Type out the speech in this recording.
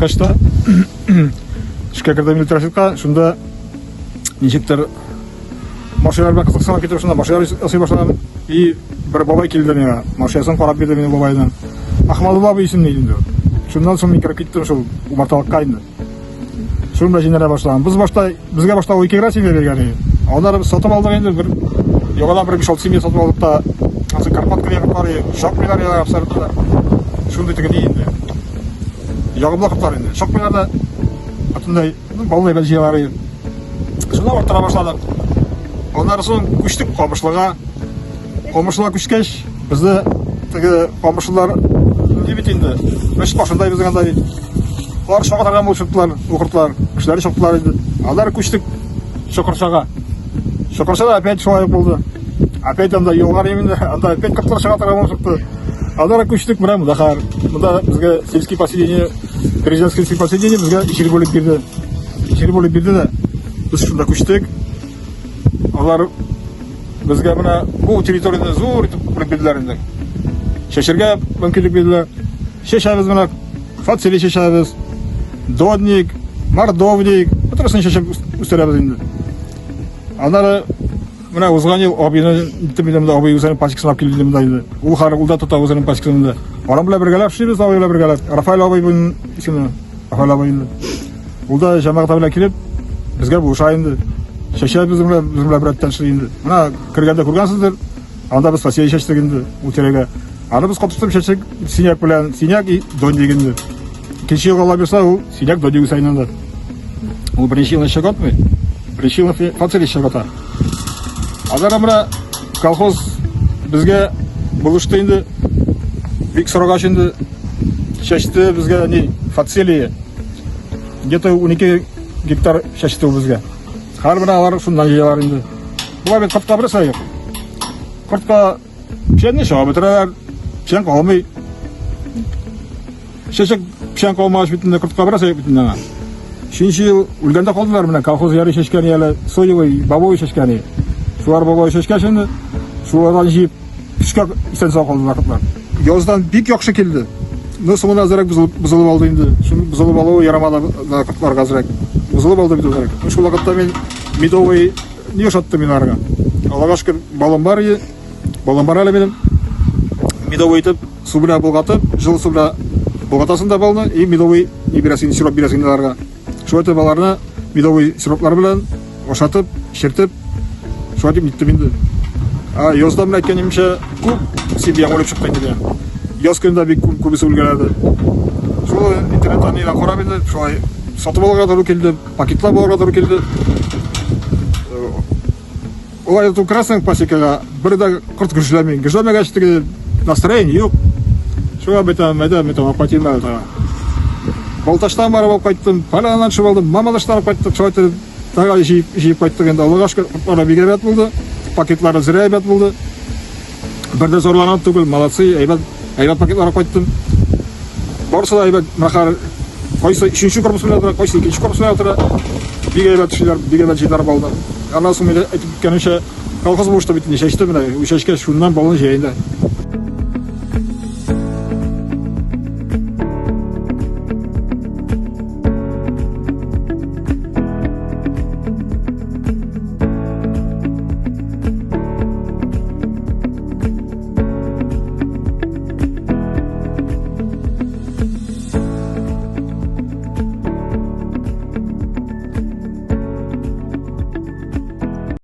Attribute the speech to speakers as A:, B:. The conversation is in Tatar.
A: кайткач та эшкә кердем электрощитка, шунда ничектер машиналар белән кызыксынып китеп, шунда машиналар ясый башладым. И бер бабай килде миңа, машинасын карап бирде минем бабайның. Ахмадулла абый исемле инде. Шуннан соң мин кереп киттем шул умарталыкка инде. Шуның белән җыйнала башладым. Без башта, безгә башта ул 2 грамм семья биргән иде. Аннары без сатып алдык инде бер яңадан бер 5-6 семья сатып алдык та, ансы Карпат дигән кортлар иде, шакмыйлар иде абсолютно. Шундый теге ни инде. Ягымлы кортлар инде. Шакмыйлар да бөтенләй, ну, баллы әйбәт җыялар иде. Шуннан арттыра башладык. Аннары соң күчтек Камышлыга. Камышлыга күчкәч, безне теге камышлылар ни бит инде, мәчет башында безнең анда бит. Алар чакыртырга булып чыктылар, укыртылар, кешеләре чыктылар инде. Алар күчтек Чокырчага. Чокырчада опять шулай ук булды. Опять анда елгар инде, анда опять кортлар чыга торган булып чыкты. Алар күчтек менә монда хәзер. Монда безгә сельский поселение, президентский сельский поселение безгә җир бүлеп бирде. Җир бүлеп бирде дә, без шунда күчтек. Алар безгә менә бу территорияне зур итеп бүлеп бирделәр инде. Чәчергә мөмкинлек бирделәр. Чәчәбез менә, фацелий чәчәбез, донник, мордовник, бөтенесен чәчеп үстерәбез инде. Аннары менә узган ел абыйны иттем инде, монда абый үзенең пасекасын алып килде монда инде. Ул хәзер ул да тота үзенең пасекасын инде. Аның белән бергәләп эшлибез, абый белән бергәләп. Рафаэль абый бүген исеме. Рафаэль абый инде. Ул да җәмәгать белән килеп, безгә булыша инде. Чәчә безнең белән, безнең белән беррәттән эшли инде. Менә кергәндә күргәнсездер, анда без фасия чәчтек инде ул тирәгә. Аны без катыштырып чәчтек синяк белән, синяк и донник инде. Икенче елга Алла бирсә, ул синяк донник үсә инде. Ул беренче елны чәчәк атмый. Беренче елны фацелий чәчәк ата. Аннары менә колхоз безгә булышты инде. Бик сорагач инде чәчте безгә ни фацелия. Где-то 12 гектар чәчте ул безгә. Хәзер менә алар шуннан җыялар инде. Болай бит кортка берсе юк. Кортка печәнне чабып бетерәләр, печән калмый. Чәчәк печән калмагач бит инде кортка берсе юк бит инде аңа. Өченче ел үлгәндә калдылар менә колхоз ярый чәчкән әле, соевый, бобовый чәчкән. Шулар бобовый чәчкәч инде, шулардан җыеп Көчкә исән сау калды вакытлар. Яздан бик яхшы килде. Но соңына әзрәк бозылып алды инде. Шуны бозылып алуы ярамады да кортларга әзрәк. Бозылып алды бит әзрәк. Шул вакытта мин медовый не ошаттым мин арга. Аллага шөкер, балым бар иде. Балым бар әле минем. Медовый итеп, су белән болгатып, җылы су белән болгатасың да балны, и медовый не бирәсең, сироп бирәсең аларга. Шулай итеп аларны медовый сироплар белән ашатып, эчертеп, шулай дип ниттем инде. А язда менә әйткәнемчә, күп семья үлеп чыкты инде. Яз көнендә бик күп күбесе үлгән әле. Шул интернеттан нидән карап инде, шулай сатып алырга туры килде, пакетлап алырга туры килде. Улай итеп керәсең пасекага, бер дә корт гөжләми. Гөжләмәгәч теге настроение юк. Шуңа бит әйдә, мин тагын кайтыйм әле тагын. Балтачтан барып алып кайттым, Поляннан төшеп алдым, Мамадыштан алып кайттык. Шулай итеп тагын җыеп, җыеп кайттык инде. Аллага шөкер, кортлары бик әйбәт булды. Пакетлары зря әйбәт булды. Бер дә зарланам түгел, молодцы, әйбәт, әйбәт пакетлар алып кайттым. Барысы да әйбәт, менә кайсы өченче корпус белән тора, кайсы икенче корпус белән тора. Бик әйбәт эшлиләр, бик әйбәт җыйлар балны. Аннан соң мин әйтеп киткәнемчә, колхоз булышты бит инде, чәчте менә, чәчкәч шуннан балны җыя инде.